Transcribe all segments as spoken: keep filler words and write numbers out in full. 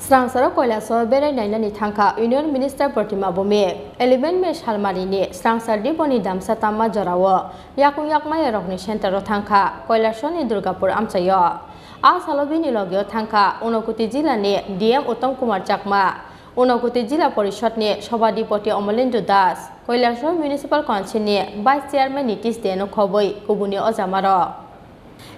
Srangsaro Kailasor berai nainani thangkha Union Minister Pratima Bhumik. Eleven May salmarini Srangsar Diponi damsa tamma jorao yakung yakmaya rokni center o thangkha Kailasorni Durgapur amchaio. A salo bini logeo thangkha Unakoti jilani D M Uttam Kumar Chakma, Unakoti Jila Porishadni Sabhadipoti Amalendra Das, Kailasor Municipal Council ni Vice Chairman Nitish Dey no khobwi kubuni ojamarok.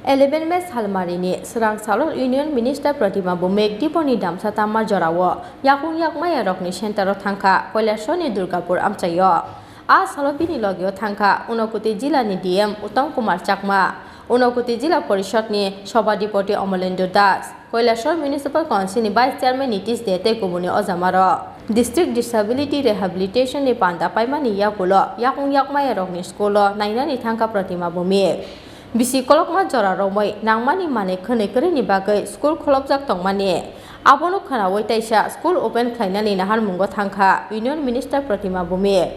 Eleven May salmarini swrang salo Union Minister Pratima Bhumik Diponi damsa tamma jorao yakung yakmaya rokni center o thangkha Kailasorni Durgapur amchaio. A salo bini logeo thangkha Unakoti jilani D M Uttam Kumar Chakma, Unakoti Jila Porishadni Sabhadipoti Amalendra Das, Kailasor Municipal Council ni Vice Chairman Nitish Dey tei kubuni ojamarok. District Disability Rehabilitation ni panda paimani yagulo yakung yakmaya rokni school o nainani thangkha Pratima Bhumik. Bisi kolokma jora romwi nangmani manwi khwnwi kwrwini bagwi school kholopjak tongmani. Abono khwnawi taisa school open khlainani naharmungo thangkha Union Minister Pratima Bhumik.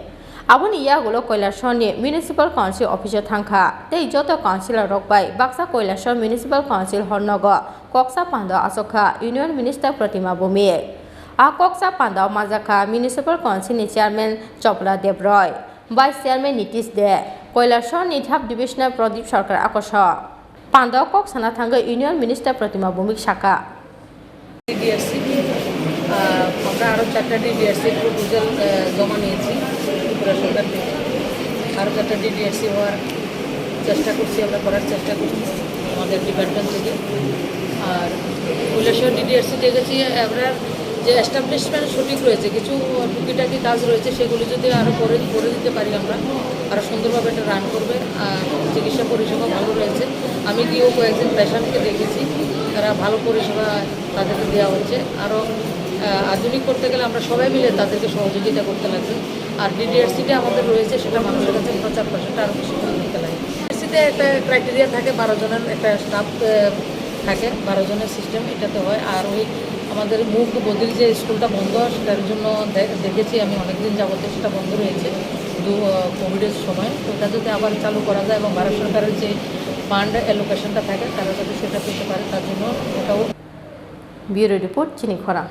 Aboni yagulo Kailasor ni Municipal Council office o thangkha tei joto councillor rok bai baksa Kailasor Municipal Council hor nogo koksa pando achukha Union Minister Pratima Bhumik. A koksa pando manjakha Municipal Council ni Chairman Chopra Dev Roy, Vice Chairman Nitish Dey, Kailasor ni Sub Divisional Pradip Sarkar akoso. Pando kok sana thangwi Union Minister Pratima Bhumik sakha. D D R C, আহ, আমরা আরও চারটা ডিডিআরসির প্রপোজাল, আহ, জমা নিয়েছি ত্রিপুরা সরকার থেকে। আরও চারটা ডিডিআরসি হওয়ার চেষ্টা করছি, আমরা করার চেষ্টা করছি আমাদের ডিপার্টমেন্ট থেকে। আর কৈলাসহর ডিডিআরসি দেখেছি আমরা যে এস্টাবলিশমেন্ট সঠিক রয়েছে, কিছু টুকিটাকি কাজ রয়েছে, সেগুলি যদি আরও করে, করে দিতে পারি আমরা, আরও সুন্দরভাবে এটা রান করবে। আর চিকিৎসা পরিষেবা ভালো রয়েছে। আমি গিয়েও কয়েকজন পেশেন্টকে দেখেছি, তারা ভালো পরিষেবা তাদেরকে দেওয়া হচ্ছে। আরও, আহ, আধুনিক করতে গেলে আমরা সবাই মিলে তাদেরকে সহযোগিতা করতে লাগবে। আর ডিডিআরসিটা আমাদের রয়েছে, সেটা মানুষের কাছে প্রচার প্রসারটা আরও বেশি করে করতে লাগে। ডিডিআরসিতে একটা ক্রাইটেরিয়া থাকে, বারো জনের একটা স্টাফ, আহ, থাকে, বারো জনের সিস্টেম এটাতে হয়। আর ওই আমাদের মুখ বধির যে স্কুলটা বন্ধ, সেটার জন্য দে-, দেখেছি আমি অনেকদিন যাবত সেটা বন্ধ রয়েছে দু-, আহ, কোভিডের সময়। ওটা যাতে আবার চালু করা যায় এবং ভারত সরকারের যে ফান্ড অ্যালোকেশনটা থাকে, তারা যাতে সেটা পেতে পারে, তার জন্য ওটাও। Bureau Report, Chini Khorang.